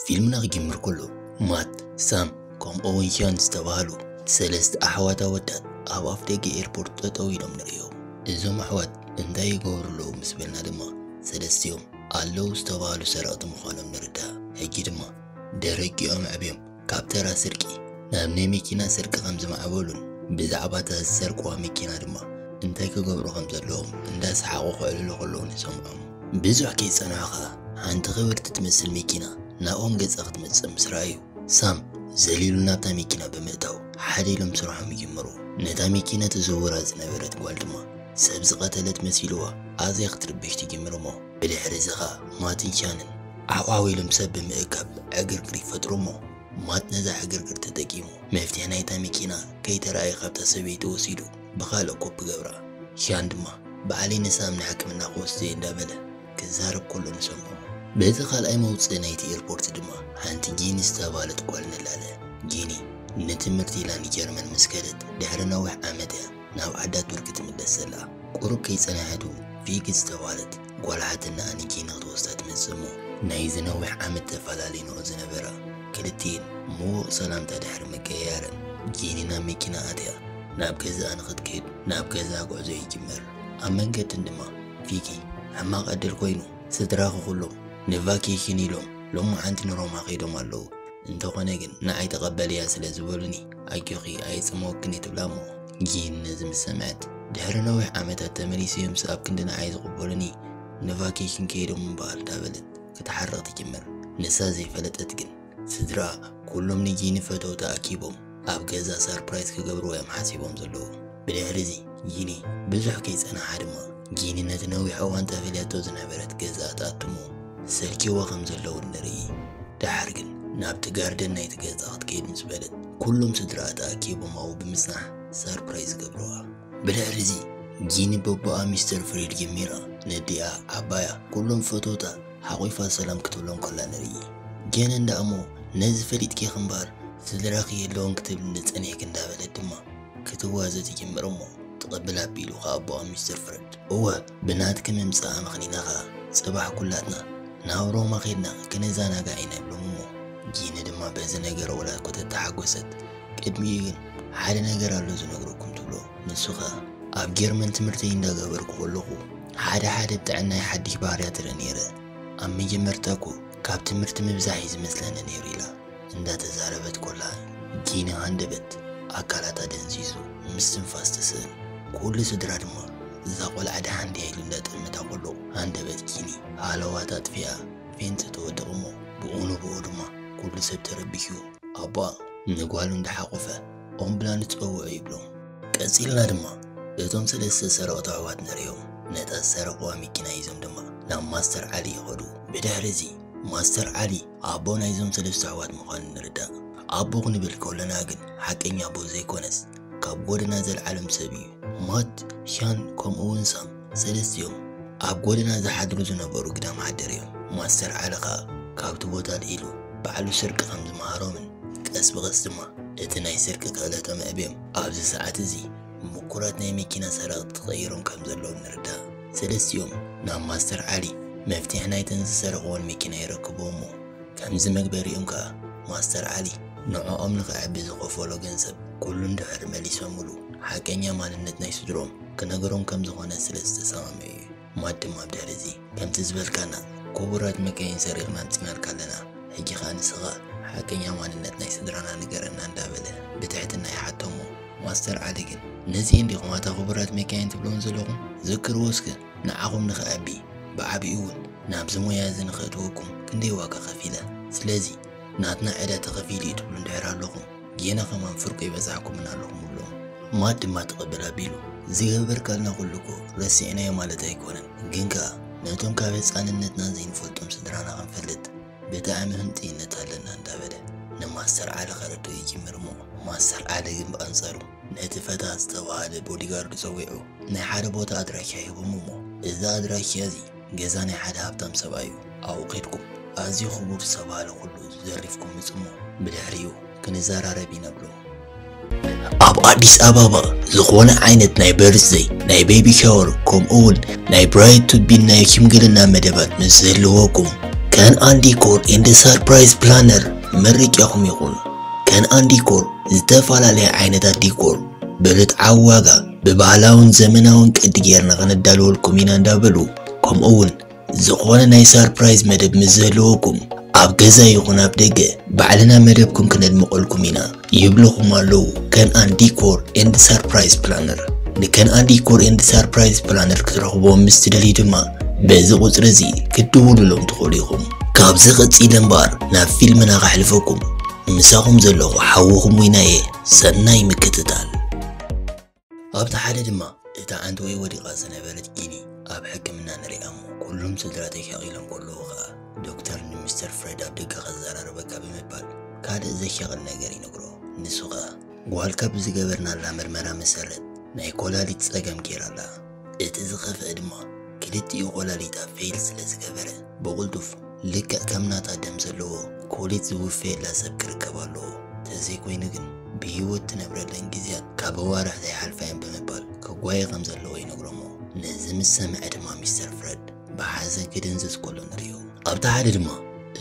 ፊልምና ክጅምር ከሎ ማት፣ ሳም ከምኡ እውን ሻን ዝተባህሉ ሰለስተ ኣሕዋት ኣወዳት ኣብ ኣፍ ደገ ኤርፖርት ጠጠው ኢሎም ንርእዮም። እዞም ኣሕዋት እንታይ ይገብሩ ኣለዉ ምስ በልና ድማ ሰለስቲኦም ኣለዉ ዝተባህሉ ሰረቕቲ ምዃኖም ንርዳእ። ሕጂ ድማ ደረጃኦም ኣዕብዮም ካብ ተራ ስርቂ ናብ ናይ መኪና ስርቂ ከም ዝማዕበሉን ብዛዕባ እታ ዝሰርቅዋ መኪና ድማ እንታይ ክገብሩ ከም ዘለዎም እንዳሰሓቑ ከዕልሉ ከለዉ ንሰምዖም። ብዙሕ ከይጸንሑ ከኣ ሓንቲ ክብርቲ ትመስል መኪና ናብኦም ገጻ ክትመጽእ ምስ ረኣዩ ሳም ዘሊሉ ናብታ መኪና ብምእታው ሓደ ኢሎም ስርሖም ይጅምሩ። ነታ መኪና ትዝውራ ዝነበረት ጓል ድማ ሰብ ዝቐተለት መሲልዋ ኣዝያ ክትርበሽ ትጅምር እሞ ብድሕሪ እዚ ኸኣ ማትን ሻንን ዓውዓው ኢሎም ሰብ ብምእካብ ዕግርግር ይፈጥሩ እሞ ማት ነዛ ዕግርግር ተጠቂሙ መፍትሒ ናይታ መኪና ከይተረኣየ ካብታ ሰበይቲ ወሲዱ ብኻልእ ኮፕ ገብራ። ሻን ድማ ባዕለይ ንሳም ንሕክምና ክወስዶ እየ እንዳበለ ክዛረብ ከሎ ንሰምዖ። በቲ ካልኣይ መውፅኢ ናይቲ ኤርፖርት ድማ ሓንቲ ጂኒ ዝተባህለት ጓል ንላለ። ጂኒ ንትምህርቲ ኢላ ንጀርመን ምስ ከደት ድሕሪ ነዊሕ ዓመት እያ ናብ ዓዳ ቱርኪ ትምለስ ዘላ። ቁሩብ ከይጸንሐት እውን ፊጊ ዝተባህለት ጓል ሓትነኣ ንጂኒ ክትወስዳ ትመጽእ እሞ ናይዚ ነዊሕ ዓመት ተፈላለዩንኦ ዝነበራ ክልቲኤን ምዉቕ ሰላምታ ድሕሪ ምቅይያረን ጂኒ ናብ መኪና ኣትያ ናብ ገዛኣ ንኽትከይድ ናብ ገዛኣ ጉዕዞ ይጅምር። ኣብ መንገድን ድማ ፊጊ ሕማቕ ዕድል ኮይኑ ስድራኺ ኩሎም ንቫኬሽን ኢሎም ሎማዓንቲ ንሮማ ከይዶም ኣለዉ። እንተኾነ ግን ንዓይ ተቐበልያ ስለ ዝበሉኒ ኣጆኺ ኣየጽምወክን እየ ትብላ እሞ ጂን ነዚ ምስ ሰምዐት ድሕሪ ነዊሕ ዓመታት ተመሊሱ እዮም ኣብ ክንዲ ንዓይ ዝቕበሉኒ ንቫኬሽን ከይዶም እምበኣር እንዳበለት ክትሓርቕ ትጅምር። ንሳ ዘይፈለጠት ግን ስድራ ኩሎም ንጂኒ ፈተውታ ኣኪቦም ኣብ ገዛ ሰርፕራይዝ ክገብርዎ እዮም ሓሲቦም ዘለዉ። ብድሕሪ እዚ ጂኒ ብዙሕ ከይጸንሓ ድማ ጂኒ ነቲ ነዊሕ እዋን ጠፈልያቶ ዝነበረት ገዛ ትኣቱ እሞ ሰልኪዋ ከም ዘለዉ ንርኢ። ደሓር ግን ናብቲ ጋርደን ናይቲ ገዛ ክትከይድ ምስ በለት ኩሎም ስድራኣ ተኣኪቦም ኣብኡ ብምጽናሕ ሰርፕራይዝ ገብርዋ። ብድሕሪ እዚ ጂኒ በቦኣ ሚስተር ፍሬድ ጀሚራ ነዲኣ ዓባያ ኩሎም ፈተውታ ሓቑፋ ሰላም ክትብሎም ከላ ንርኢ። ጀነን ደኣ እሞ ነዚ ፈሊጥኪ እምበኣር ስድራኺ የለውን ክትብልኒ ጸኒሕኪ እንዳበለት ድማ ክትዋዘ ትጅምር እሞ ትቕብል ኣቢሉ ከኣ ኣቦኣ ሚስተር ፍሬድ እወ ብናትኪ ምምጻእ ኣመኽኒና ከኣ ጽባሕ ኩላትና ናብ ሮማ ኸድና ክነዘናጋዕ ኢና ይብሎም እሞ ጂኒ ድማ በዚ ነገር ወላ እኮ ተተሓጎሰት ቅድሚኡ ግን ሓደ ነገር ኣሎ ዝነግረኩም ትብሎ። ንሱ ኸኣ ኣብ ጀርመን ትምህርተይ እንዳገበርኩ ከለኹ ሓደ ሓደ ብጥዕናይ ሓድሽ ባህርያት እርኢ ነይረ። ኣብ መጀመርታ እኮ ካብ ትምህርቲ ምብዛሕ እዩ ዝመስለኒ ነይሩ ኢላ እንዳተዛረበት ኮላ ጂኒ ሃንደበት ኣካላታ ደንዚዙ ምስትንፋስ ትስእን። ኩሉ ስድራ ድማ እዛ ቆልዓ ደሓን ድያ ኢሉ እንዳጠመታ ከሎ ሃንደበት ጂኒ ሃለዋታ ኣጥፊኣ ፌንት ትወድቕ እሞ ብኡ ንብኡ ድማ ኩሉ ሰብ ተረቢሹ ኣቦኣ ንጓሉ እንዳሓቆፈ ኦምብላንስ ጸውዑ ይብሎም። ቀጺልና ድማ እቶም ሰለስተ ሰረቕቲ ኣሕዋት ንርእዮም ነታ ዝሰረቕዋ መኪና ሒዞም ድማ ናብ ማስተር ዓሊ ይኸዱ። ብድሕሪ እዚ ማስተር ዓሊ ኣቦ ናይዞም ሰለስተ ኣሕዋት ምዃኑ ንርዳእ። ኣቦ ክንብል ከለና ግን ሓቀኛ ኣቦ ዘይኮነስ ካብ ጎደና ዘልዓሎም ሰብ እዩ። ማት፣ ሻን ከምኡ እውን ሳም ሰለስቲኦም ኣብ ጎደና ዝሓድሩ ዝነበሩ ግዳም ሓደር እዮም። ማስተር ዓሊ ኸኣ ካብቲ ቦታ ልዒሉ ባዕሉ ስርቂ ከም ዝመሃሮምን ቀስ ብቐስ ድማ እቲ ናይ ስርቂ ክእለቶም ኣዕብዮም ኣብዚ ሰዓት እዚ ምኩራት ናይ መኪና ሰረቕቲ ተቐይሮም ከም ዘለዉ ንርዳእ። ሰለስቲኦም ናብ ማስተር ዓሊ መፍትሒ ናይተን ዝሰረቕወን መኪና ይረክቡ እሞ ከምዚ መግበሪኦም ከኣ ማስተር ዓሊ ንዕኦም ንኸዕቢ ዝኸፈሎ ገንዘብ ኩሉ እንድሕር መሊሶምሉ ሓቀኛ ማንነት ናይ ስድሮም ክነግሮም ከም ዝኾነ ስለ ዝተሰማምዑ እዩ። ማት ድማ ብድሕሪ እዚ ከምቲ ዝበልካና ክቡራት መካይን ሰሪቕና ኣምጺናልካ ኣለና፣ ሕጂ ኸኣ ንስኻ ሓቀኛ ማንነት ናይ ስድራና ንገረና እንዳበለ ብትሕትና ይሓቶም እሞ ማስተር ዓሊ ግን ነዚኤን ዲኹም ኣታ ክቡራት መካይን ትብልወን ዘለኹም? ዘክርዎ እስከ ንዓኹም ንኽዕቢ ብዓቢኡ እውን ናብዚ ሞያ እዚ ንኸእትወኩም ክንደይ ዋጋ ከፊለ። ስለዚ ናትና ዕዳ ተኸፊሉ እዩ ትብሉ እንድሕር ኣለኹም ጌና ከማን ፍርቁ ይበዛሕኩምን ኣለኹም እብሎም። ማት ድማ ትቕብል ኣቢሉ ዝገበርካልና ኩሉ እኮ ረሲዕናዮ ማለት ኣይኮነን፣ ግን ከኣ ነቶም ካብ ህጻንነትና ዘይንፈልጦም ስድራና ክንፈልጥ ብጣዕሚ ህንጥይነት ኣለና እንዳበለ ንማስተር ዓሊ ከረድኦ ይጅምር እሞ ማስተር ዓሊ ግን ብኣንጻሩ ነቲ ፈታ ዝተባህለ ቦዲጋርድ ጸዊዑ ናይ ሓደ ቦታ ኣድራሻ ሂቦም እሞ እዚ ኣድራሻ እዚ ገዛ ናይ ሓደ ሃብታም ሰብኣይ እዩ። ኣብኡ ከድኩም ኣዝዩ ክቡር ዝተባህለ ኩሉ ዘሪፍኩም ምጹ እሞ ብድሕሪኡ ክንዘራረብ ኢና ብሎ። ኣብ ኣዲስ ኣበባ ዝኾነ ዓይነት ናይ በርዝደይ ናይ ቤቢ ሻወር ከምኡ እውን ናይ ብራይድ ቱ ቢን ናይ ሽምግልና መደባት ምስ ዝህልወኩም ከነኣን ዲኮር ኤንድ ሰርፕራይዝ ፕላነር መርቂያኹም ይኹን። ከነኣን ዲኮር ዝተፈላለያ ዓይነታት ዲኮር ብርትዓዊ ዋጋ ብባህላውን ዘመናውን ቅዲ ጌርና ከነዳልወልኩም ኢና እንዳበሉ፣ ከምኡ እውን ዝኾነ ናይ ሰርፕራይዝ መደብ ምስ ዝህልወኩም ኣብ ገዛ ይኹን ኣብ ደገ ባዕልና መደብኩም ክነድምቐልኩም ኢና ይብልኹም ኣለዉ ከነኣን ዲኮር ኤንድ ሰርፕራይዝ ፕላነር። ንከነኣን ዲኮር ኤንድ ሰርፕራይዝ ፕላነር ክትረኽብዎም ምስ ትደልዩ ድማ በዚ ቁጽሪ እዚ ክትድውሉሎም ትኽእሉ ኢኹም። ካብዚ ቀጺለ እምበኣር ናብ ፊልምና ከሕልፈኩም። ምሳኹም ዘለኹ ሓውኹም ዊናየ፣ ሰናይ ምክትታል። ኣብቲ ሓደ ድማ እታ ዓንተወይ ወዲቓ ዝነበረት ጊኒ ኣብ ሕክምና ንሪኣ እሞ፣ ኩሎም ስድራ ተሻቒሎም ከለዉ ኸኣ ዶክተር ንሚስተር ፍሬድ ኣብ ደገ ከዘራርበካ ብምባል ካልእ ዘሻቕል ነገር ይነግሮ። ንሱ ኸኣ ጓልካ ብዝገበርናላ መርመራ መሰረት ናይ ኮላሊት ጸገም ጌራ ኣላ። እቲ ዝኸፍአ ድማ ክልቲኡ ኮላሊታ ፌል ስለ ዝገበረ ብቕልጡፍ ልክዕ ከም ናታ ደም ዘለዎ ኮሊት ዝውፈየላ ሰብ ክርከብ ኣለዎ። ተዘይኮይኑ ግን ብህይወት ትነብረለን ግዜያት ካብ ኣዋርሕ ዘይሓልፋ እየን ብምባል ክጓየ ከም ዘለዎ ይነግሮ እሞ፣ ነዚ ምስ ሰምዐ ድማ ሚስተር ፍረድ ብሓዘን ክድንዝዝ ከሎ ንርእዮ። ኣብቲ ሓደ ድማ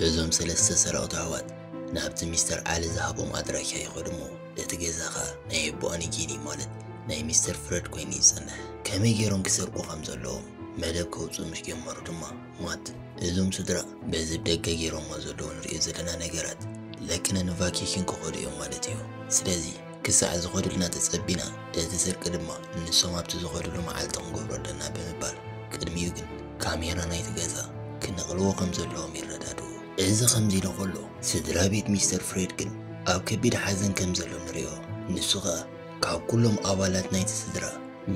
እዞም ሰለስተ ሰረቕቲ ኣሕዋት ናብቲ ሚስተር ዓሊ ዝሃቦም ኣድራሻ ይኸዱ እሞ፣ እቲ ገዛ ኸኣ ናይ ኣቦኣ ንጊኒ ማለት ናይ ሚስተር ፍረድ ኮይኑ ይጸንሕ። ከመይ ገይሮም ክሰርቁ ከም ዘለዎም መደብ ከውጽኡ ምስ ጀመሩ ድማ ማት እዞም ስድራ በዚ ደገ ገይሮሞ ዘለዉ ንሪኦ ዘለና ነገራት ለቅነ ንቫኬሽን ክኸዱ እዮም ማለት እዩ። ስለዚ ክሳዕ ዝኸዱልና ተጸቢና፣ እቲ ስርቂ ድማ ንሶም ኣብቲ ዝኸዱሉ መዓልቲ ክንገብሮ ኣለና ብምባል፣ ቅድሚኡ ግን ካሜራ ናይቲ ገዛ ክነቕልዎ ከም ዘለዎም ይረዳድኡ። እዚ ከምዚ ኢሉ ከሎ፣ ስድራ ቤት ሚስተር ፍሬድ ግን ኣብ ከቢድ ሓዘን ከም ዘሎ ንሪኦ። ንሱ ኸኣ ካብ ኩሎም ኣባላት ናይቲ ስድራ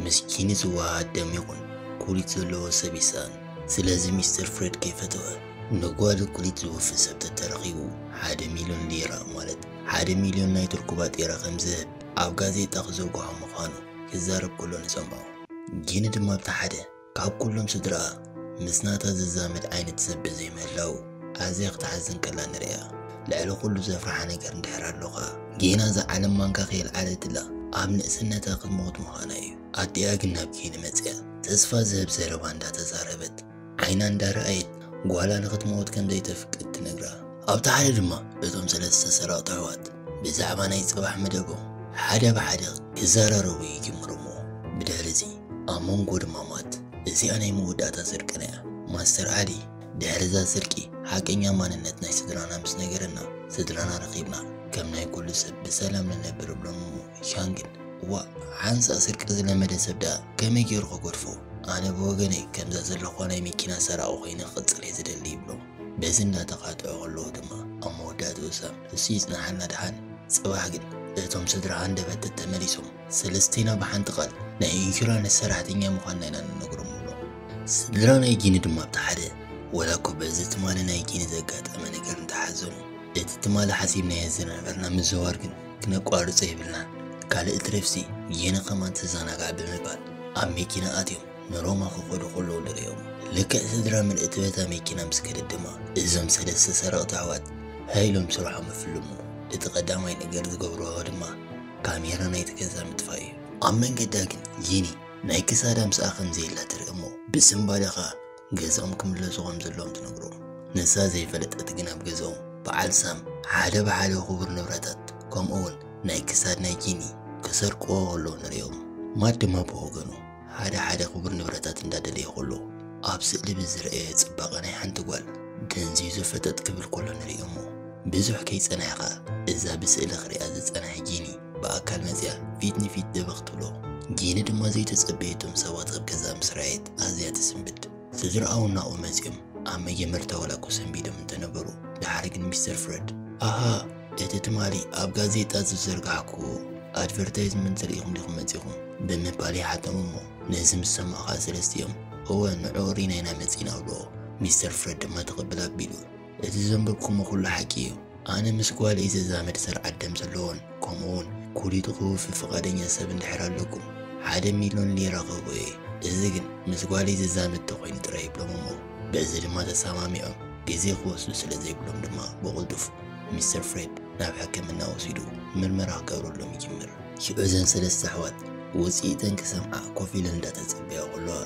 ምስ ጊኒ ዝወሃሃድ ደም ይኹን ኩሊት ዘለዎ ሰብ ይሰኣን። ስለዚ ሚስተር ፍሬድ ከይፈተወ ንጓሉ ኩሊት ዝውፊ ሰብ ተተረኺቡ ሓደ ሚልዮን ሊራ፣ ማለት ሓደ ሚልዮን ናይ ቱርኪ ባጤራ ከም ዝህብ ኣብ ጋዜጣ ክዝርግሖ ምዃኑ ክዛረብ ከሎ ንሰምዖ። ጊኒ ድማ ኣብቲ ሓደ ካብ ኩሎም ስድራኣ ምስ ናታ ዝዛመድ ዓይነት ሰብ ብዘይምህላዉ ኣዝያ ክትሓዝን ከላ ንርእያ። ልዕሊ ኩሉ ዘፍርሓ ነገር እንድሕር ኣሎ ኸኣ፣ ጌና እዛ ዓለም ማንካ ከየልዓለትላ ኣብ ንእስነታ ክትመውት ምዃና እዩ። ኣዲኣ ግን ናብ ጊኒ መጺኣ ተስፋ ዝህብ ዘረባ እንዳተዛረበት፣ ዓይና እንዳረኣየት ጓላ ንኽትመውት ከም ዘይተፍቅድ ትነግራ። ኣብቲ ሓደ ድማ እቶም ሰለስተ ሰረቕቲ ኣሕዋት ብዛዕባ ናይ ጽባሕ መደቦም ሓደ ብሓደ ክዘራረቡ ይጅምሩ እሞ፣ ብድሕሪ እዚ ኣብ መንጎ ድማ ማት፣ እዚኣ ናይ መወዳእታ ስርቅና እያ። ማስተር ዓሊ ድሕሪ እዛ ስርቂ ሓቀኛ ማንነት ናይ ስድራና ምስ ነገረና፣ ስድራና ረኺብና ከም ናይ ኩሉ ሰብ ብሰላም ንነብር እብሎም እሞ፣ ሻን ግን፣ "ዋእ፣ ሓንሳእ ስርቂ ዝለመደ ሰብ ደኣ ከመይ ገይሩ ክገድፎ? ኣነ ብወገነይ ከምዛ ዘለኹዋ ናይ መኪና ሰራቒ ኮይነ ክቕጽል እየ ዝደሊ" ይብሎም። በዚ እንዳተኻትዑ ከለዉ ድማ ኣብ መወዳእትኡ ሳም፣ "እሱ ይጽናሓልና ደሓን፣ ጽባሕ ግን እቶም ስድራ ሃንደበት ተመሊሶም ሰለስቴና ብሓንቲ ቃል ናይ ኢንሹራንስ ሰራሕተኛ ምዃንና ኢና ንነግሮም" ይብሎም። ስድራ ናይ ጊኒ ድማ ኣብቲ ሓደ፣ ወላ እኮ በዚ ትማሊ ናይ ጊኒ ዘጋጠመ ነገር እንተሓዘኑ፣ እቲ ትማሊ ሓሲብናዮ ዝነበርና ምዝዋር ግን ክነቋርጾ የብልናን፣ ካልእ ትረፍሲ ጊኒ ከማን ትዘናጋዕ ብምባል ኣብ መኪና ኣትዮም ንሮማ ክኸዱ ከለዉ ንርእዮም። ልክዕ ስድራ ምልእቲ በታ መኪና ምስ ከደት ድማ፣ እዞም ሰለስተ ሰረቕቲ ኣሕዋት ሃይሎም ስርሖም ይፍልሙ። እቲ ቀዳማይ ነገር ዝገብርዎ ድማ ካሜራ ናይቲ ገዛ ምጥፋእ እዩ። ኣብ መንገዳ ግን ጊኒ ናይ ክሳዳ ምስኣ ከም ዘየላ ትርኢ እሞ፣ ብስንባደ ኸኣ ገዛኦም ክምለሱ ከም ዘለዎም ትነግሮም። ንሳ ዘይፈለጠት ግን ኣብ ገዛኦም በዓል ሳም ሓደ ብሓደ ክቡር ንብረታት፣ ከምኡ እውን ናይ ክሳድ ናይ ጊኒ ክሰርቅዎ ከለዉ ንርእዮም። ማት ድማ ብወገኑ ሓደ ሓደ ክቡር ንብረታት እንዳደለየ ከሎ፣ ኣብ ስእሊ ብዝረኣየ ጽባቐ ናይ ሓንቲ ጓል ደንዚዙ ፈጠጥ ክብል ከሎ ንርእዮ እሞ፣ ብዙሕ ከይጸንሐ ኸኣ እዛ ብስእሊ ክሪኣ ዝጸንሐ ጊኒ ብኣካል መጺኣ ፊት ንፊት ደበኽ ትብሎ። ጊኒ ድማ ዘይተጸበየቶም ሰባት ኣብ ገዛ ምስ ረኣየት ኣዝያ ትስንብድ። ስድራኣ እውን ናብኡ መጺኦም ኣብ መጀመርታ ዋላ እኮ ሰንቢዶም እንተነበሩ፣ ድሓር ግን ሚስተር ፍረድ፣ "ኣሃ፣ እቲ ትማሊ ኣብ ጋዜጣ ዝዘርጋሕኩዎ ኣድቨርታይዝመንት ርኢኹም ዲኹም መጺኹም?" ብምባል ይሓቶም እሞ፣ ነዚ ምስ ሰምዑ ኸኣ ሰለስቲኦም፣ "እወ፣ ንዕኡ ሪና ኢና መጺና" ኣብልዎ። ሚስተር ፍረድ ድማ ተቐብል ኣቢሉ፣ "እቲ ዘንበብኩሞ ኩሉ ሓቂ እዩ። ኣነ ምስ ጓለይ ዘዛመድ ስርዓት ደም ዘለዎን ከምኡውን ኩሊቱ ክውፊ ፍቓደኛ ሰብ እንድሕር ኣለኩም፣ ሓደ ሚልዮን ሊራ ክህቦ እየ። እዚ ግን ምስ ጓለይ ዝዛመድ ተኾይኑ ጥራይ" ይብሎም እሞ፣ በዚ ድማ ተሰማሚዖም ግዜ ክወስዱ ስለ ዘይብሎም ድማ ብቕልጡፍ ሚስተር ፍሬድ ናብ ሕክምና ወሲዱ ምርመራ ክገብረሎም ይጅምር። ሽዑ እዘን ሰለስተ ኣሕዋት ውጽኢተን ክሰምዓ ኮፍ ኢለን እንዳተጸበያ ከለዋ፣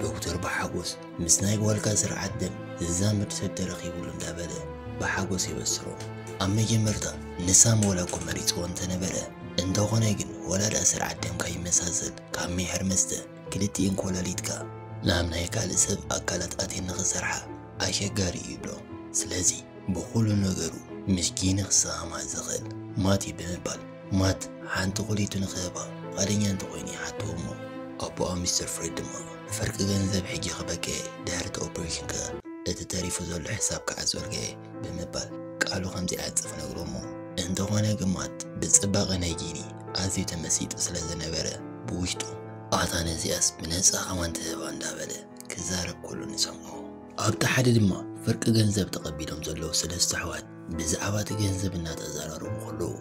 ዶክተር ብሓጎስ ምስ ናይ ጓልካ ስርዓት ደም ዝዛመድ ሰብ ተረኺቡሉ እንዳበለ ብሓጎስ የበስሮ። ኣብ መጀመርታ ንሳም ወላ እኮ መሪጽዎ እንተነበረ፣ እንተኾነ ግን ወላ ደኣ ስርዓት ደምካ ይመሳሰል፣ ካብ ምሕር መስተ ክልቲኤን ኮላሊትካ ናብ ናይ ካልእ ሰብ ኣካላት ኣትየን ንኽሰርሓ ኣሸጋሪ እዩ ይብሎ። ስለዚ ብኹሉ ነገሩ ምስ ጊኒ ክሰማማዕ ዝኽእል ማት እዩ ብምባል፣ ማት ሓንቲ ኩሊቱ ንኽህባ ፍቓደኛ እንተኾይኑ ይሓትዎ እሞ፣ ኣቦኣ ሚስተር ፍሬድ ድማ፣ ፍርቂ ገንዘብ ሕጂ ክበከ፣ ድሕሪ እቲ ኦፕሬሽን ከ እቲ ተሪፉ ዘሎ ሕሳብ ክዓጽወልካ እየ ብምባል ቃሉ ከም ዘይዓጽፍ ነግሮ እሞ፣ እንተኾነ ግን ማት ብጽባቐ ናይ ጊኒ ኣዝዩ ተመሲጡ ስለ ዝነበረ፣ ብውሽጡ ኣታ ነዚኣስ ብነጻ ከማን ትህባ እንዳበለ ክዛረብ ከሎ ንሰምዖ። ኣብቲ ሓደ ድማ ፍርቂ ገንዘብ ተቐቢሎም ዘለዉ ሰለስተ ኣሕዋት ብዛዕባ እቲ ገንዘብ እናተዛራረቡ ከለዉ፣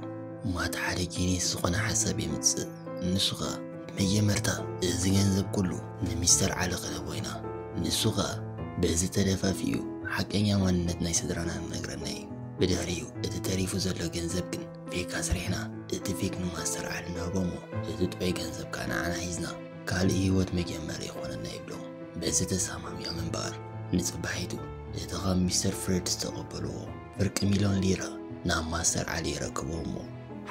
ማት ሓደ ጂኒየስ ዝኾነ ሓሳብ የምጽእ። ንሱ ኸኣ፣ መጀመርታ እዚ ገንዘብ ኩሉ ንሚስተር ዓሊ ክንህቦ ኢና። ንሱ ኸኣ በዚ ተደፋፊኡ ሓቀኛ ማንነት ናይ ስድራና ክነግረና እዩ። ብድሕሪኡ እቲ ተሪፉ ዘሎ ገንዘብ ግን ፌክ ኣስሪሕና፣ እቲ ፌክ ንማስተር ዓሊ ንህቦ እሞ፣ እቲ ጥዑይ ገንዘብ ከኣ ንዓና ሒዝና ካልእ ህይወት መጀመሪ ይኾነና ይብሎም። በዚ ተሰማሚዖም እምበኣር፣ ንጽባሒቱ እቲ ካብ ሚስተር ፍሬድ ዝተቐበልዎ ፍርቂ ሚልዮን ሊራ ናብ ማስተር ዓሊ የረክብዎ እሞ፣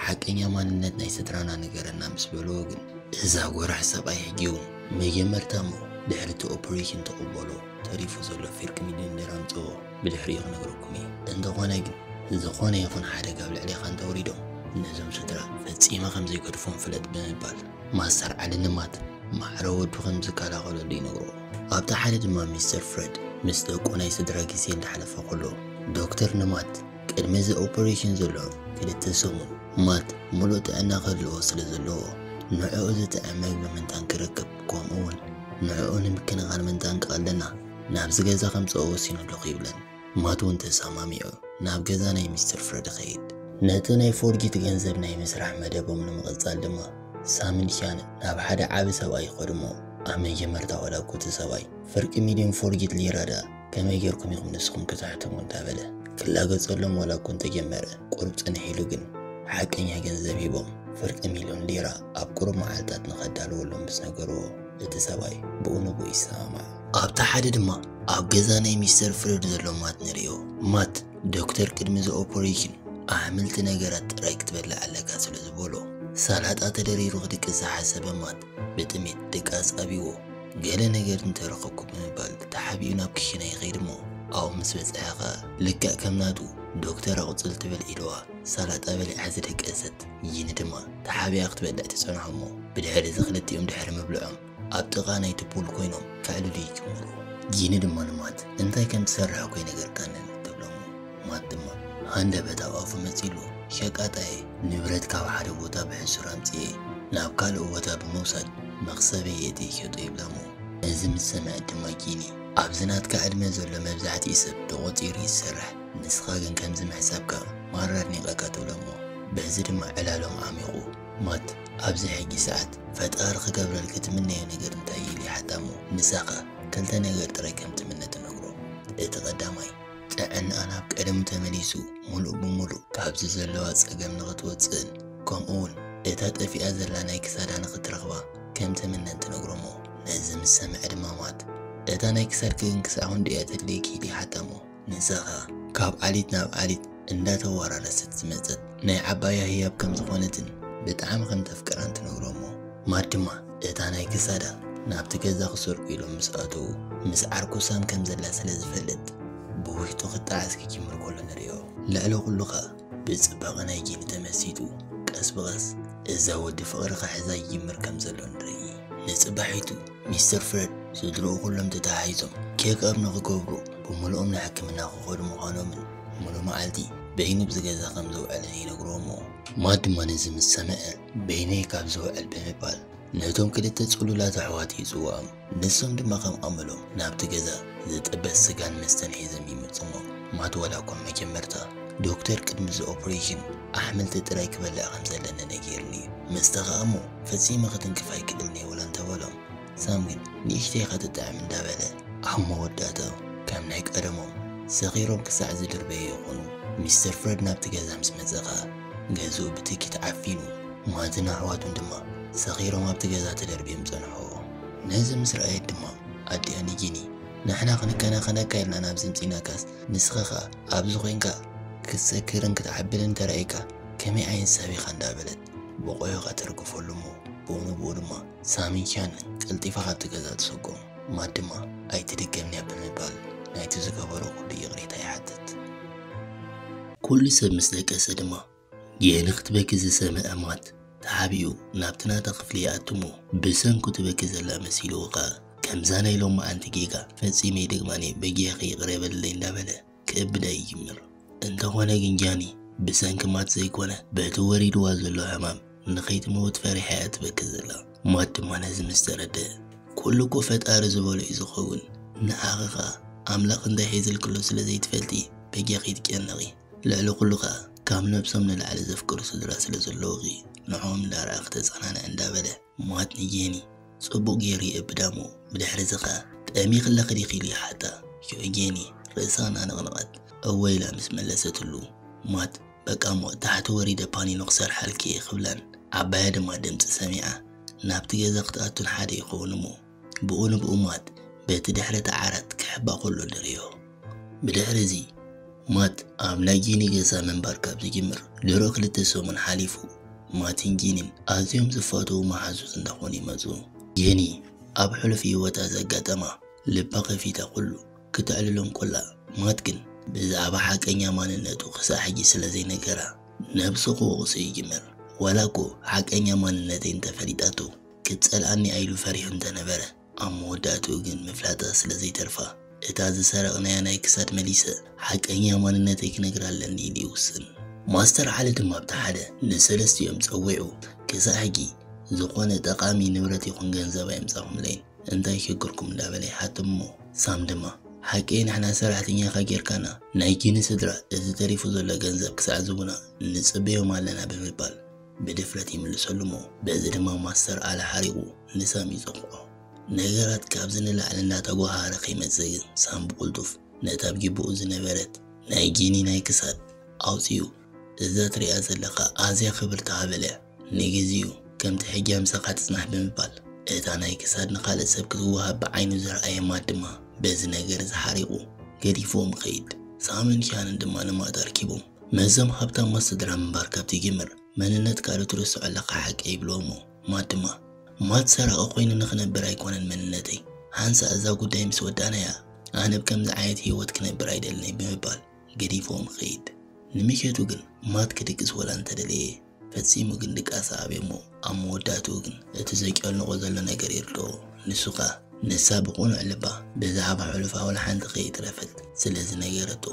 ሓቀኛ ማንነት ናይ ስድራና ንገረና ምስ በልዎ ግን፣ እዛ ጎራሕ ሰብኣይ ሕጂ እውን መጀመርታ እሞ ድሕሪ እቲ ኦፕሬሽን ተቐበሎ ተሪፉ ዘሎ ፍርቂ ሚልዮን ሊራ ኣምጽኦ፣ ብድሕሪኡ ክነግረኩም እየ። እንተኾነ ግን፣ ዝኾነ ይኹን ሓደጋ ኣብ ልዕሌኻ እንተወሪዶም፣ ነዞም ስድራ ፈጺመ ከም ዘይገድፎም ፍለጥ ብምባል፣ ማስተር ዓሊ ንማት ማዕረ ወዱ ከም ዝከላኸለሉ ይነግሮ። ኣብቲ ሓደ ድማ ሚስተር ፍሬድ ምስ ደቁ ናይ ስድራ ግዜ እንዳሕለፈ ከሎ፣ ዶክተር ንማት ቅድሚ እዚ ኦፐሬሽን ዘሎ ክልተ ሰሙን ማት ሙሉእ ጥዕና ክህልዎ ስለ ዘለዎ፣ ንዕኡ ዝጥዕም መግቢ ምንታን ክረክብ፣ ከምኡ እውን ንዕኡ ንምክንኻን ምንታን ክቐለና ናብዚ ገዛ ከምጽኦ ወሲኑ ኣለኹ ይብለን። ማት እውን ተሰማሚዑ ናብ ገዛ ናይ ሚስተር ፍሬድ ይኸይድ። ነቲ ናይ ፎርጂት ገንዘብ ናይ ምስራሕ መደቦም ንምቕጻል ድማ ሳምን ሻን ናብ ሓደ ዓቢ ሰብኣይ ይኸዱ እሞ፣ ኣብ መጀመርታ ዋላ እኮ እቲ ሰብኣይ ፍርቂ ሚልዮን ፎርጂት ሊራ ደኣ ከመይ ጌርኩም ኢኹም ንስኹም ክትሕትሙ እንዳበለ ክላገጸሎም ዋላ እኮ እንተጀመረ፣ ቁሩብ ጽንሕ ኢሉ ግን ሓቀኛ ገንዘብ ሂቦም ፍርቂ ሚልዮን ሊራ ኣብ ቁሩብ መዓልታት ንኸዳልወሎም ምስ ነገርዎ፣ እቲ ሰብኣይ ብኡ ንብኡ ይሰማማዕ። ኣብቲ ሓደ ድማ ኣብ ገዛ ናይ ሚስተር ፍሬድ ዘሎ ማት ንርእዮ። ማት ዶክተር ቅድሚ እዚ ኦፖሬሽን ኣሕምልቲ ነገራት ጥራይ ክትበልዕ ኣለካ ስለ ዝበሎ፣ ሳላጣ ተደሪሩ ክድቅስ ዝሓሰበ ማት ብጥሜት ድቃስ ኣብይዎ፣ ገለ ነገር እንተረኸብኩ ብምባል ተሓቢኡ ናብ ክሽነ ይኸይድ እሞ፣ ኣብኡ ምስ በጽሐ ኸኣ ልክዕ ከም ናቱ ዶክተር ኣቑጽል ትብል ኢልዋ ሳላጣ በሊዓ ዝደቀሰት ጂኒ ድማ ተሓቢኣ ክትበልዕ ትጸንሖ እሞ፣ ብድሕሪ እዚ ክልቲኦም ድሕሪ ምብልዖም ኣብ ጥቓ ናይቲ ፑል ኮይኖም ከዕልሉ ይጅምሩ። ጂኒ ድማ ንማት እንታይ ከም ትሰርሕ እኮ ይነገርካንን ትብሎ እሞ፣ ማት ድማ ሃንደበት ኣብ ኣፉ መጺሉ፣ ሸቃጣየ ንብረት ካብ ሓደ ቦታ ብሕሱር ኣምጽኤ ናብ ካልእ ቦታ ብምውሳድ መኽሰበይ እየ ይሸጦ ይብላ እሞ፣ ነዚ ምስ ሰምዐት ድማ ጂኒ ኣብዚ ናትካ ዕድመ ዘሎ መብዛሕትኡ ሰብ ተቖጺሩ እዩ ዝሰርሕ፣ ንስኻ ግን ከምዚ ምሕሳብካ ማራ ኣድኒቐካ ትብሎ እሞ፣ በዚ ድማ ዕላሎም ዓሚቑ። ማት ኣብዚ ሕጂ ሰዓት ፈጣሪ ክገብረልኪ ትምነዮ ነገር እንታይ እዩ ኢሉ ይሓታ እሞ፣ ንሳ ኸኣ ክልተ ነገር ጥራይ ከም ትምነ ትነግሮ። እቲ ቀዳማይ፣ ጥዕናኣ ናብ ቀደሙ ተመሊሱ፣ ሙሉእ ብሙሉእ ካብዚ ዘለዋ ጸገም ንኽትወጽእን፣ ከምኡ እውን እታ ጠፊኣ ዘላ ናይ ክሳዳ ንኽትረኽባ ከም ትምነን ትነግሮ እሞ፣ ነዚ ምስ ሰምዐ ድማ ማት፣ እታ ናይ ክሳድኪ ግን ክሳዕ ክንደይ እያ ተድልየኪ ኢሉ ይሓታ እሞ፣ ንሳ ኸኣ ካብ ዓሊት ናብ ዓሊት እንዳተወራረሰት ዝመጸት ናይ ዓባያ ህያብ ከም ዝኾነትን ብጣዕሚ ከም ተፍቅራን ትነግሮ እሞ፣ ማት ድማ እታ ናይ ክሳዳ ናብቲ ገዛ ክሰርቁ ኢሎም ምስ ኣተዉ፣ ምስ ዓርኩ ሳም ከም ዘላ ስለ ዝፈልጥ፣ ብውሽጡ ክጣዓስ ክጅምር ከሎ ንርእዮ። ልዕሊ ኩሉ ኸኣ ብጽባቐ ናይ ጂኒ ተመሲጡ፣ ቀስ ብቐስ እዛ ወዲ ፍቕሪ ክሕዛ ይጅምር ከም ዘሎ ንርኢ። ንጽባሒቱ ሚስተር ፍሬድ ስድርኡ ኩሎም ተተሓሒዞም ቼክ ኣፕ ንኽገብሩ ብምሉኦም ንሕክምና ክኸዱ ምዃኖምን፣ ሙሉእ መዓልቲ በይኑ ኣብዚ ገዛ ከም ዝውዕልን ይነግርዎ እሞ፣ ማት ድማ ነዚ ምስ ሰምዐ፣ በይነይ ካብ ዝውዕል ብምባል ነቶም ክልተ ጽሉላት ኣሕዋት ይጽውዖም። ንሶም ድማ ከም ኣመሎም ናብቲ ገዛ ዝጥበስ ስጋን መስተን ሒዞም ይመጹ እሞ፣ ማት ዋላ እኳ መጀመርታ ዶክተር ቅድሚ እዚ ኦፕሬሽን ኣሕምልቲ ጥራይ ክበልዕ ከም ዘለኒ ነጊርኒ እዩ። መስተ ኸኣ እሞ ፈጺመ ክትንክፍ ኣይክእልን እየ ዋላ እንተበሎም፣ ሳም ግን ንእሽተይ ኢኻ ትጥዕም እንዳበለ፣ ኣብ መወዳእታ ከም ናይ ቀደሞም ሰኺሮም ክሳዕ ዝድርበዩ ይኾኑ። ሚስተር ፍሬድ ናብቲ ገዛ ምስ መጸ ኸኣ ገዝኡ ብትኪ ተዓፊኑ፣ ማትን ኣሕዋቱን ድማ ሰኺሮም ኣብቲ ገዛ ተደርብዮም ጸንሕዎ። ነዚ ምስ ረኣየት ድማ ኣዲኣ ንጂኒ ንሕና ክንከናኸነካ ኢልና ናብዚ ምጺናካስ፣ ንስኻ ኸኣ ኣብዚ ኮይንካ ክትሰክርን ክትዓብልን ተራእይካ፣ ከመይ ዓይነት ሰብ ኢኻ እንዳበለት፣ ብቆዮኻ ተርግፈሉ እሞ፣ ብኡ ንብኡ ድማ ሳሚን ኪያንን ቀልጢፋ ካብቲ ገዛ ትሰጎም። ማት ድማ ኣይትድገምንያ ብምባል ናይቲ ዝገበሮ ኩሉ ይቕሬታ ይሓትት። ኩሉ ሰብ ምስ ደቀሰ ድማ ጌኒ ክትበኪ ዝሰምዐ ማት ተሓቢኡ ናብቲ ናታ ክፍሊ ይኣቱ እሞ ብሰንኩ ትበኪ ዘላ መሲልዎ ኸኣ ከምዛ ናይ ሎማዓንቲ ጌጋ ፈጺመ ኣይደግማን እየ በጊያኺ ይቕረ በልለይ እንዳበለ ክእብዳ ይጅምር። እንተኾነ ግን ጃኒ ብሰንኪ ማት ዘይኮነ በቲ ወሪድዋ ዘሎ ሕማም ንኸይትመውት ፈሪሓ እያ ትበኪ ዘላ። ማት ድማ ነዚ ምስ ተረድአ ኩሉ እኮ ፈጣሪ ዝበሎ እዩ ዝኸውን፣ ንዓኺ ኸኣ ኣምላኽ እንታይ ሒዝልክሎ ስለ ዘይትፈልጢ በጊያኺ ትጨነቒ። ልዕሊ ኩሉ ኸኣ ካብ ነብሶም ንላዕሊ ዘፍቅሩ ስድራ ስለ ዘለውኺ ንዕኦም እንዳረኣ ክተጸናንዒ እንዳበለ ማት ንጄኒ ጽቡቕ ገይሩ የእብዳ እሞ ብድሕሪ እዚ ኸኣ ጠሚኽለኺ ዲኺ ኢሉ ይሓታ። ሽዑ ጄኒ ርእሳ እናነቕነቐት እወ ኢላ ምስ መለሰትሉ ማት በቃ እሞ ታሕቲ ወሪደ ፓኒኖ ክሰርሓልኪ እየ ክብላን ዓባያ ድማ ድምጺ ሰሚዓ ናብቲ ገዛ ክትኣቱን ሓደ ይኸውን እሞ ብኡ ንብኡ ማት በቲ ድሕሪ እቲ ዓራት ክሕባ ከሎ ንርእዮ። ብድሕሪ እዚ ማት ኣብ ናይ ጂኒ ገዛ ምንባር ካብ ዝጅምር ድሮ ክልተ ሰሙን ሓሊፉ። ማትን ጂኒን ኣዝዮም ዝፋተዉ መሓዙት እንዳኾኑ ይመጹ። ጂኒ ኣብ ሕሉፍ ህይወታ ዘጋጠማ ልባ ከፊታ ኩሉ ክተዕልሎ እንኮላ፣ ማት ግን ብዛዕባ ሓቀኛ ማንነቱ ክሳዕ ሕጂ ስለ ዘይነገራ ነብሱ ክወቕሶ ይጅምር። ዋላ እኮ ሓቀኛ ማንነተይ እንተፈሊጣቶ ክትጸልኣኒ እያ ኢሉ ፈሪሑ እንተነበረ፣ ኣብ መወዳእትኡ ግን ምፍላጣ ስለ ዘይተርፋ፣ እታ ዝሰረቕናያ ናይ ክሳድ መሊሰ ሓቀኛ ማንነተይ ክነግራ ኣለኒ ኢሉ ይውስን። ማስተር ዓሊ ድማ ኣብቲ ሓደ ንሰለስቲኦም ጸዊዑ፣ ክሳዕ ሕጂ ዝኾነ ጠቓሚ ንብረት ይኹን ገንዘብ ኣየምጻኹምለይን፣ እንታይ ሽግርኩም እንዳበለ ይሓቶም እሞ፣ ሳም ድማ ሓቀይ ንሕና ሰራሕተኛኻ ጌርካና፣ ናይ ጂኒ ስድራ እቲ ተሪፉ ዘሎ ገንዘብ ክሳዕ ዝቡና ንጽበዮም ኣለና ብምባል ብድፍረት ይምልሰሉ እሞ፣ በዚ ድማ ማስተር ዓሊ ሓሪቑ ንሳም ይጸቕዖ። ነገራት ካብዚ ንላዕሊ እንዳተጓሃረ ከይመጽእ ግን ሳም ብቕልጡፍ ነታ ኣብ ጊቡኡ ዝነበረት ናይ ጂኒ ናይ ክሳድ ኣውጺኡ፣ እዛ ትሪኣ ዘለኻ ኣዝያ ክብርቲ ሃብል እያ፣ ንግዚኡ ከምቲ ሕጂ ምሳኻ ትጽናሕ ብምባል፣ እታ ናይ ክሳድ ንኻልእ ሰብ ክትወሃብ ብዓይኑ ዝረኣየ ማት ድማ በዚ ነገር እዚ ሓሪቑ ገዲፍዎም ይኸይድ። ሳምን ሻንን ድማ ንማት ኣርኪቦም መዞም ሃብታማት ስድራ ምንባር ካብ ትጅምር መንነትካ ዶ ትርስዖ ኣለኻ ሓቂ ይብልዎ እሞ፣ ማት ድማ ማት ሰራቒ ኮይኑ ንኽነብር ኣይኮነን መንነተይ፣ ሓንሳእ እዛ ጉዳይ ምስ ወዳእናያ ኣነ ብከምዚ ዓይነት ህይወት ክነብር ኣይደልን እየ ብምባል ገዲፍዎም ይኸይድ። ንምሸቱ ግን ማት ክድቅስ ወላ እንተደለየ ፈጺሙ ግን ድቃስ ኣብዮ እሞ፣ ኣብ መወዳእትኡ ግን እቲ ዘጨንቖ ዘሎ ነገር ይርድኦ። ንሱ ኸኣ ንሳ ብቕኑዕ ልባ ብዛዕባ ሕሉፋ ወላ ሓንቲ ከይትረፈት ስለ ዝነገረቶ፣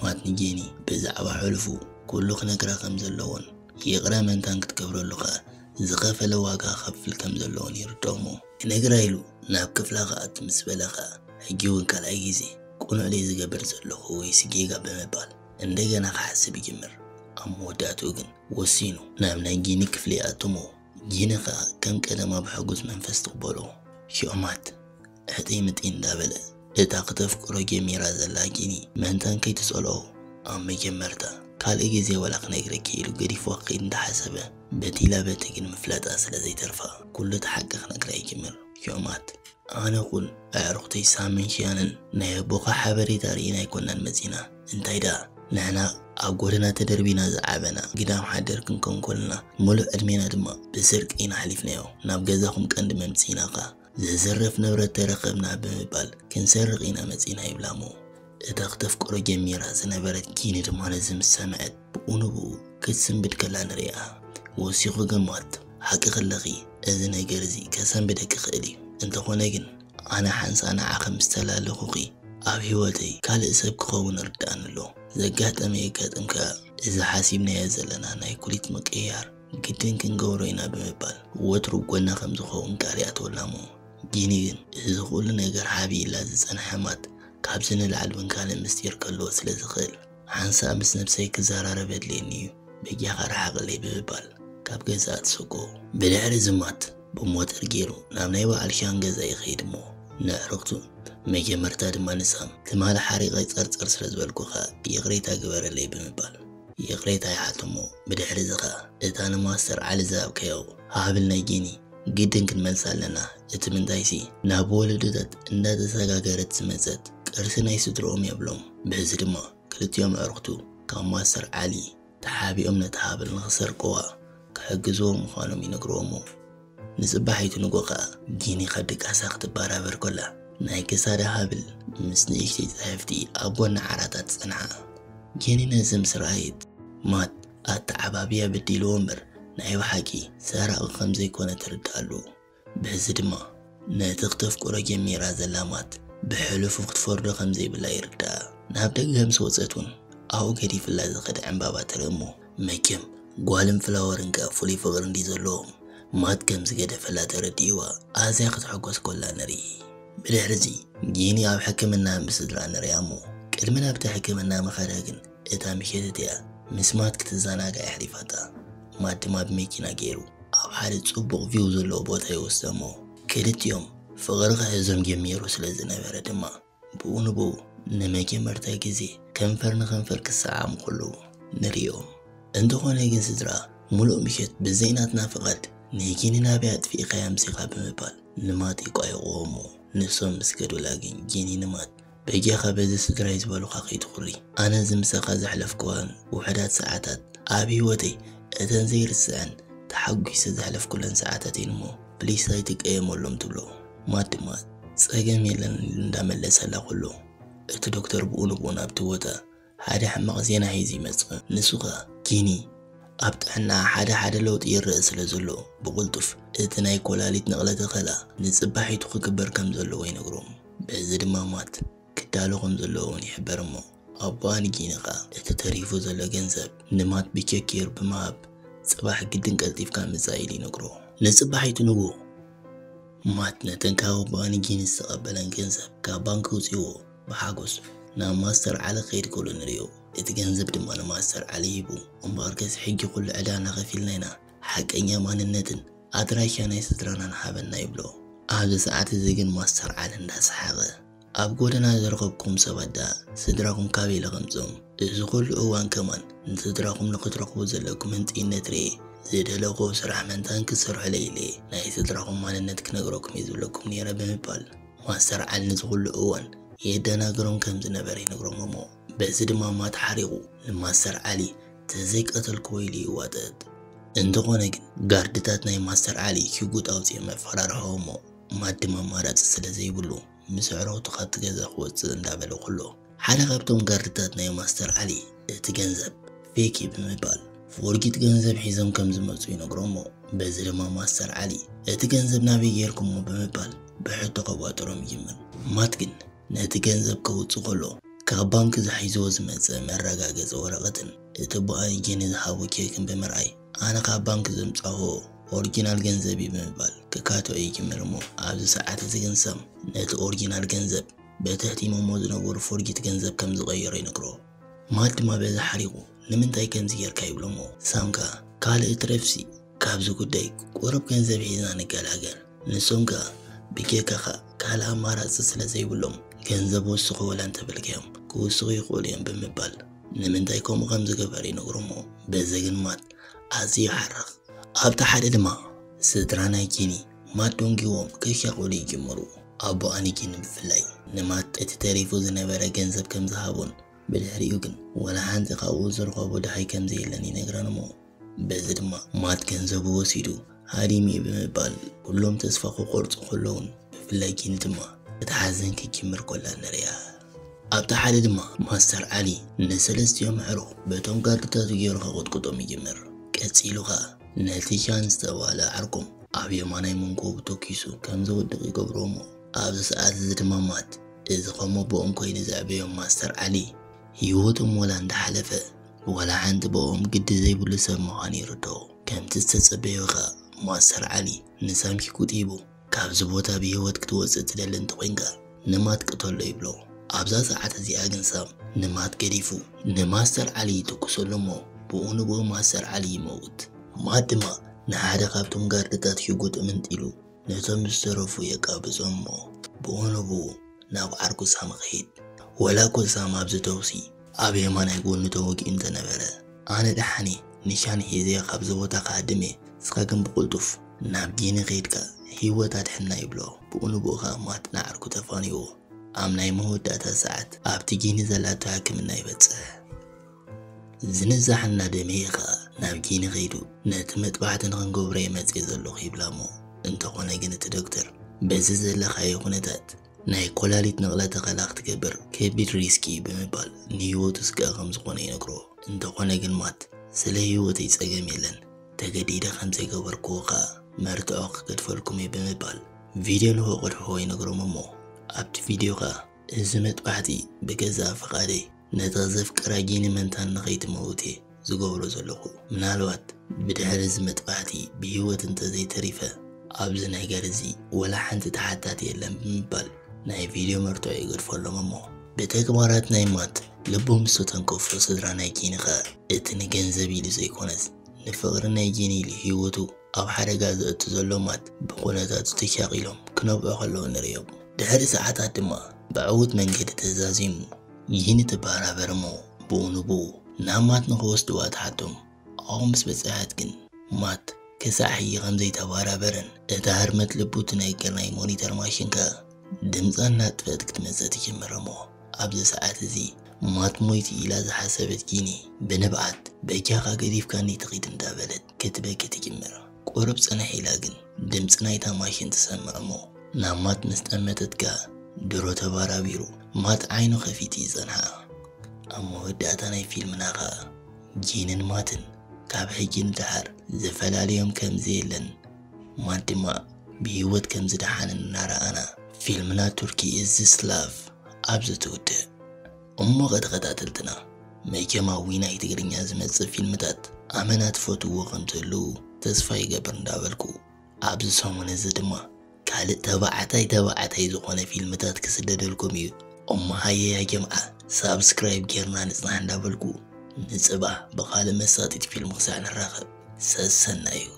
ማት ንጄኒ ብዛዕባ ሕሉፉ ኩሉ ክነግራ ከም ዘለዎን ይቕረ መንታን ክትገብረሉ ኸኣ ዝኸፈለ ዋጋ ክኸፍል ከም ዘለዎን ይርድኦ እሞ፣ ክነግራ ኢሉ ናብ ክፍላ ክኣቱ ምስ በለ ኸኣ፣ ሕጂ እውን ካልኣይ ግዜ ቅኑዕ ድየ ዝገብር ዘለኹ ወይስ ጌጋ ብምባል እንደገና ክሓስብ ይጅምር። ኣብ መወዳእትኡ ግን ወሲኑ ናብ ናይ ጂኒ ክፍሊ ይኣቱ እሞ፣ ጂኒ ኸኣ ከም ቀደማ ብሕጉስ መንፈስ ትቕበሎ። ሽዑ ማት ሕጥይ ምጥይ እንዳበለ እታ ክተፍቅሮ ጀሚራ ዘላ ጂኒ መንታን ከይትጸልኦ ኣብ መጀመርታ ካልእ ግዜ ወላ ክነግረኪ ኢሉ ገዲፍዋ ክኸይድ እንዳሓሰበ፣ በቲ ኢላ በቲ ግን ምፍላጣ ስለ ዘይተርፋ ኩሉ እቲ ሓቂ ክነግራ ይጅምር። ሽዑ ማት ኣነ ኹን ኣዕሩኽተይ ሳምን ሽያንን ናይ ኣቦኻ ሓበሬታ ርኢና ኣይኮናን መጺና። እንታይ ደኣ ንሕና ኣብ ጎደና ተደርቢና ዝዓበና ግዳም ሓደር ክንከውን ከለና፣ ምሉእ ዕድሜና ድማ ብስርቂ ኢና ኣሕሊፍናዮ። ናብ ገዛኹም ቀንዲ መምጽኢና ከኣ ዝዝረፍ ንብረት ተረኸብና ብምባል ክንሰርቕ ኢና መጺና ይብላ እሞ፣ እታ ክተፍቅሮ ጀሚራ ዝነበረት ጂኒ ድማ ነዚ ምስ ሰምዐት ብኡ ንብኡ ክትስንብድ ከላ ንርእያ። ወሲኹ ግን ማት ሓቂ ከለኺ እዚ ነገር እዚ ከሰንብደኪ ክእል እዩ። እንተኾነ ግን ኣነ ሓንሳእ ንዓኺ ምስ ተላለኹኺ ኣብ ህይወተይ ካልእ ሰብ ክኸውን ርድኣኒ ኣሎ። ዘጋጠመ የጋጥም ከኣ እዚ ሓሲብናዮ ዘለና ናይ ኩሊት ምቅይያር ግድን ክንገብሮ ኢና ብምባል ወትሩ ጎና ከም ዝኸውን ቃል ይኣትወላ እሞ፣ ጂኒ ግን እዚ ኩሉ ነገር ሓቢእላ ዝጸንሐ ማት ካብዚ ንላዕሊ እውን ካልእ ምስጢር ክህልዎ ስለ ዝኽእል ሓንሳእ ምስ ነብሰይ ክዘራረብ ኣድልየኒ እዩ፣ በጃኻ ርሓቕለይ ብምባል ካብ ገዛኣ ትሰጎ። ብድሕሪ እዚ ማት ብሞተር ገይሩ ናብ ናይ በዓል ሻን ገዛ ይኸይድ እሞ፣ ንዕርክቱ መጀመርታ ድማ ንሳም ትማሊ ሓሪቐ ጸርጸር ስለ ዝበልኩኻ ይቕሬታ ግበረለይ ብምባል ይቕሬታ ይሓቶ እሞ፣ ብድሕሪ እዚ ኸኣ እታ ንማስተር ዓሊ ዝሃብካዮ ሃብል ናይ ጂኒ ግድን ክንመልሳ ኣለና። እቲ ምንታይሲ ናብ ወለዶታት እንዳተሰጋገረት ዝመጸት ቅርሲ ናይ ስድርኦም የብሎም። በዚ ድማ ክልቲኦም ኣዕሩኽቱ ካብ ማስተር ዓሊ ተሓቢኦም ነቲ ሃብል ንኽሰርቅዋ ክሕግዝዎ ምዃኖም ይነግርዎሞ። ንጽባሒቱ ንጎ ኸኣ ጊኒ ካብ ድቃሳ ክትበራበር ኮላ ናይ ክሳዳ ሃብል ምስ ንእሽተይ ጽሕፍቲ ኣብ ጎኒ ዓራታት ጸንሓ። ጊኒ ነዚ ምስ ረኣየት ማት ኣተዓባብያ በዲልዎ እምበር ናይ ብሓቂ ሰራቒ ከም ዘይኮነ ትርድኣሉ። በዚ ድማ ነቲ ክተፍቅሮ ጀሚራ ዘላ ማት ብሕሉፉ ክትፈርዶ ከም ዘይብላ ይርድኣ። ናብ ደገ ምስ ወጸት እውን ኣብኡ ገዲፍላ ዝኸደ ዕምባባ ትርኢ እሞ መቸም ጓልን ፍላወርን ከኣ ፍሉይ ፍቕሪ እንዲ ዘለዎም ማት ከም ዝገደፈላ ተረዲእዋ ኣዝያ ክትሕጎስ ኮላ ንርኢ። ብድሕርዚ ጊኒ ኣብ ሕክምና ምስ ስድራ ንሪኣ እሞ ቅድሚ ናብቲ ሕክምና ምኻዳ ግን እታ ምሸት እቲኣ ምስ ማት ክትዘናጋዕ የሕሊፋታ። ማት ድማ ብመኪና ገይሩ ኣብ ሓደ ጽቡቕ ቪው ዘለዎ ቦታ ይወስዶሞ። ክልቲኦም ፍቕሪ ክሕዞም ጀሚሩ ስለ ዝነበረ ድማ ብኡ ንብኡ ንመጀመርታ ግዜ ከንፈር ንከንፈር ክሰዓሙ ከለዉ ንርእዮም። እንተኾነ ግን ስድራ ሙሉእ ምሸት ብዘይ ናትና ፍቓድ ንጊኒ ናበይ ኣጥፊእካያ ኣምሲኻ ብምባል ንማት ይቋየቑዎ እሞ ንሶም ምስ ከዱላ ግን ጊኒ ንማት በጃኻ በዚ ስድራይ ዝበሉኻ ከይትኹሪ። ኣነ እዚ ምሳኻ ዘሕለፍኩዋን ውሑዳት ሰዓታት ኣብ ህይወተይ እተን ዘይርስዐን ተሓጒሰ ዘሕለፍኩለን ሰዓታት እየን እሞ ፕሊስ ኣይትቀየመሎም ትብሎ። ማት ድማ ጸገም የለን ኢሉ እንዳመለሰላ ከሎ እቲ ዶክተር ብኡ ንብኡ ናብቲ ቦታ ሓደ ሕማቕ ዜና ሒዙ ይመጽእ። ንሱ ኸኣ ጊኒ ኣብ ጥዕና ሓደ ሓደ ለውጢ ይረአ ስለ ዘሎ ብቕልጡፍ እቲ ናይ ኮላሊት ንቕለ ተኸላ ንጽባሒቱ ክግበር ከም ዘለዎ ይነግሮም። በዚ ድማ ማት ክዳሎ ከም ዘለዎ እውን ይሕበር እሞ ኣቦኣ ንጊኒ ኸኣ እቲ ተሪፉ ዘሎ ገንዘብ ንማት ብቸክ ገይሩ ብምሃብ ጽባሕ ግድን ቀልጢፍካ ምጻእ ኢሉ ይነግሮ። ንጽባሒቱ ንግሆ ማት ነተን ካብ ኣቦኣ ንጊኒ ዝተቐበለን ገንዘብ ካብ ባንክ ውጽእዎ ብሓጎስ ናብ ማስተር ዓሊ ክኸይድ ከሎ ንርእዮ። እቲ ገንዘብ ድማ ንማስተር ዓሊ ሂቡ እምበኣርከስ ሕጂ ኩሉ ዕዳና ከፊልና ኢና፣ ሓቀኛ ማንነትን ኣድራሻ ናይ ስድራናን ሃበና ይብሎ። ኣብዚ ሰዓት እዚ ግን ማስተር ዓሊ እንዳሰሓቐ ኣብ ጎደና ዝረኸብኩም ሰባት ደኣ ስድራኹም ካበይ ኢለ ከምጽኦም? እዚ ኩሉ እዋን ከማን ንስድራኹም ንክትረኽቡ ዘለኩም ህንጥይነት ርኤ ዝደለኹ ስራሕ መንታን ክሰርሖ ኢለ ናይ ስድራኹም ማንነት ክነግረኩም እየ ዝብለኩም ነይረ ብምባል ማስተር ዓሊ ነዚ ኩሉ እዋን የደናግሮም ከም ዝነበረ ይነግሮም እሞ በዚ ድማ ማት ሓሪቑ ንማስተር ዓሊ ተዘይቀተልክዎ ኢሉ ይዋጠጥ። እንተኾነ ግን ጋርድታት ናይ ማስተር ዓሊ ሽጉጥ ኣውፂኦም ኣፈራርሕዎ እሞ ማት ድማ ኣማራፂ ስለ ዘይብሉ ምስ ኣዕሩኽቱ ካብቲ ገዛ ክወፅእ እንዳበለ ከሎ ሓደ ካብቶም ጋርድታት ናይ ማስተር ዓሊ እቲ ገንዘብ ፌክ እዩ ብምባል ፎርጂት ገንዘብ ሒዞም ከም ዝመፁ ይነግሮ እሞ በዚ ድማ ማስተር ዓሊ እቲ ገንዘብ ናበይ ጌርኩሞ ብምባል ብሕቶ ከዋጥሮም ይጅምር። ማት ግን ነቲ ገንዘብ ከውፅእ ከሎ ካብ ባንክ ዝሒዝዎ ዝመፀ መረጋገፂ ወረቐትን እቲ ብኣይ ጊኒ ዝሃቦ ቼክን ብምርኣይ ኣነ ካብ ባንክ ዘምፃእዎ ኦሪጂናል ገንዘብ እዩ ብምባል ክካትዖ ይጅምር እሞ ኣብዚ ሰዓት እዚ ግን ሳም ነቲ ኦሪጂናል ገንዘብ በቲ ሕቲሞሞ ዝነበሩ ፎርጂት ገንዘብ ከም ዝቐየሮ ይነግሮ። ማት ድማ በዚ ሓሪቑ ንምንታይ ከምዚ ጌርካ ይብሎ እሞ ሳም ከኣ ካልእ ትረፍሲ ካብዚ ጉዳይ ቁሩብ ገንዘብ ሒዝና ንገላገል፣ ንሶም ከኣ ብጌጋኻ ካልእ ኣማራጺ ስለ ዘይብሎም ገንዘብ ወስኹ ወላ እንተበልካዮም ክውስኹ ይኽእሉ እዮም ብምባል ንምንታይ ከምኡ ከም ዝገበረ ይነግሮ እሞ በዚ ግን ማት ኣዝዩ ይሓርቕ። ኣብቲ ሓደ ድማ ስድራ ናይ ጊኒ ማት ደንጊዎም ክሻቐሉ ይጅምሩ። ኣቦኣ ንጊኒ ብፍላይ ንማት እቲ ተሪፉ ዝነበረ ገንዘብ ከም ዝሃቦን ብድሕሪኡ ግን ወላ ሓንቲ ካብኡ ዝረኸቦ ደሃይ ከም ዘየለን ይነግረን እሞ በዚ ድማ ማት ገንዘቡ ወሲዱ ሃዲሙ እዩ ብምባል ኩሎም ተስፋ ክቆርጹ ከለውን ብፍላይ ጊኒ ድማ እቲ ሓዘን ክጅምር ኮላ ንሪኣ። ኣብቲ ሓደ ድማ ማስተር ዓሊ ንሰለስቲኦም ኣዕሩኽ በቶም ጋርድታቱ ገይሩ ከቐጥቅጦም ይጅምር። ቀጺሉ ኸኣ ነቲ ሻን ዝተባህለ ዓርኮም ኣብ የማናይ መንኮቡ ተኪሱ ከም ዝወድቕ ይገብሮ እሞ ኣብዚ ሰዓት እዚ ድማ ማት እዚ ከም ኣቦኦም ኮይኑ ዘዕበዮም ማስተር ዓሊ ህይወቶም ወላ እንዳሓለፈ ወላ ሓንቲ ብኦም ግዲ ዘይብሉ ሰብ ምዃኑ ይርድኦ። ከምቲ ዝተጸበዮ ኸኣ ማስተር ዓሊ ንሳም ሽጉጥ ሂቡ ካብዚ ቦታ ብህይወት ክትወጽእ ትደሊ እንተኾይንካ ንማት ቅተሎ ይብሎ። ኣብዛ ሰዓት እዚኣ ግን ሳም ንማት ገዲፉ ንማስተር ዓሊ ይትኩሰሉ እሞ ብኡ ንብኡ ማስተር ዓሊ ይመውት። ማት ድማ ንሓደ ካብቶም ጋርድታት ሽጉጥ ምንጢሉ ነቶም ዝተረፉ የቃብጾም እሞ ብኡ ንብኡ ናብ ዓርኩ ሳም ክኸይድ። ወላ እኮ ሳም ኣብዚ ተውሲ ኣብ የማናይ ጎኑ ተወጊኡ እንተነበረ ኣነ ደሓን እየ፣ ንሻን ሒዘ ካብዚ ቦታ ክሃድም እየ፣ ንስኻ ግን ብቕልጡፍ ናብ ጊኒ ከይድካ ህይወት ኣድሕና ይብሎ። ብኡ ንብኡ ኸኣ ማት ንዓርኩ ተፋንይዎ ኣብ ናይ መወዳእታ ሰዓት ኣብቲ ጊኒ ዘላቶ ሕክምና ይበጽሕ። ዝንዛሕ እናደመየ ኸኣ ናብ ጊኒ ኸይዱ ነቲ መጥባሕቲ ንኽንገብሮ እየ መጽየ ዘለኹ ይብላ እሞ፣ እንተኾነ ግን እቲ ዶክተር በዚ ዘለኻዮ ኩነታት ናይ ኮላሊት ንቕለ ተኸላ ክትገብር ከቢድ ሪስኪ እዩ ብምባል ንህይወቱ ስጋእ ከም ዝኾነ ይነግሮ። እንተኾነ ግን ማት ስለ ህይወተይ ጸገም የለን፣ ተገዲደ ከም ዘይገበርክዎ ኸኣ መርትዖ ክገድፈልኩም እየ ብምባል ቪድዮ ንኸቕድሕዎ ይነግሮም እሞ ኣብቲ ቪድዮ ኸኣ እዚ መጥባሕቲ ብገዛእ ፍቓደይ ነታ ዘፍቅራ ጊኒ መንታን ንኸይትመውት እየ ዝገብሮ ዘለኹ። ምናልባት ብድሕሪ እዚ መጥባሕቲ ብህይወት እንተዘይተሪፈ ኣብዚ ነገር እዚ ወላ ሓንቲ ተሓታቲ የለን ብምባል ናይ ቪድዮ መርትዖ ይገድፈሎም እሞ ብተግባራት ናይ ማት ልቡ ምስ ተንከፎ ስድራ ናይ ጊኒ ኸኣ እቲ ንገንዘብ ኢሉ ዘይኮነስ ንፍቕሪ ናይ ጊኒ ኢሉ ህይወቱ ኣብ ሓደጋ ዘእቱ ዘሎ ማት ብኹነታቱ ተሻቒሎም ክነብዑ ከለዉ ንርእዮም። ድሕሪ ሰዓታት ድማ ብዕዉት መንገዲ ተዛዚሙ ጊኒ ትበራበር እሞ ብኡ ንብኡ ናብ ማት ንኽወስድዋ ትሓቶም። ኣብኡ ምስ በጽሐት ግን ማት ክሳዕ ሕጂ ከም ዘይተበራበረን እታ ህርመት ልቡ ትነግር ናይ ሞኒተር ማሽን ከኣ ድምጻ እናጥፍአት ክትመጽእ ትጅምር እሞ ኣብዚ ሰዓት እዚ ማት ሞይቱ ኢላ ዝሓሰበት ጊኒ ብንብዓት በጃኻ ገዲፍካኒ ትኺድ እንዳበለት ክትበኪ ትጅምር። ቁሩብ ጽንሕ ኢላ ግን ድምጺ ናይታ ማሽን ትሰምዕ እሞ ናብ ማት ምስ ጠመተት ከኣ ድሮ ተባራቢሩ ማት ዓይኑ ከፊቱ ይጸንሓ። ኣብ መወዳእታ ናይ ፊልምና ከኣ ጊንን ማትን ካብ ሕጂ ንደሓር ዝፈላልዮም ከም ዘየለን ማት ድማ ብህይወት ከም ዝደሓንን እናረኣና ፊልምና ቱርኪ እዚ ስላቭ ኣብዚ ትውድእ። እሞ ኸ ተኸታተልትና መቸም ኣብ ዊናይ ትግርኛ ዝመጽእ ፊልምታት ኣመና ትፈትውዎ ከም ትህልዉ ተስፋ ይገብር እንዳበልኩ ኣብዚ ሰሙን እዚ ድማ ካልእ ተባዕታይ ተባዕታይ ዝኾነ ፊልምታት ክስደደልኩም እዩ። እሞ ሃየ ያ ጀምዓ ሳብስክራይብ ጌርና ንጽናሕ እንዳበልኩ ንጽባሕ ብኻልእ መሳጢት ፊልም ክሳዕ ንራኸብ ሰሰና እዩ።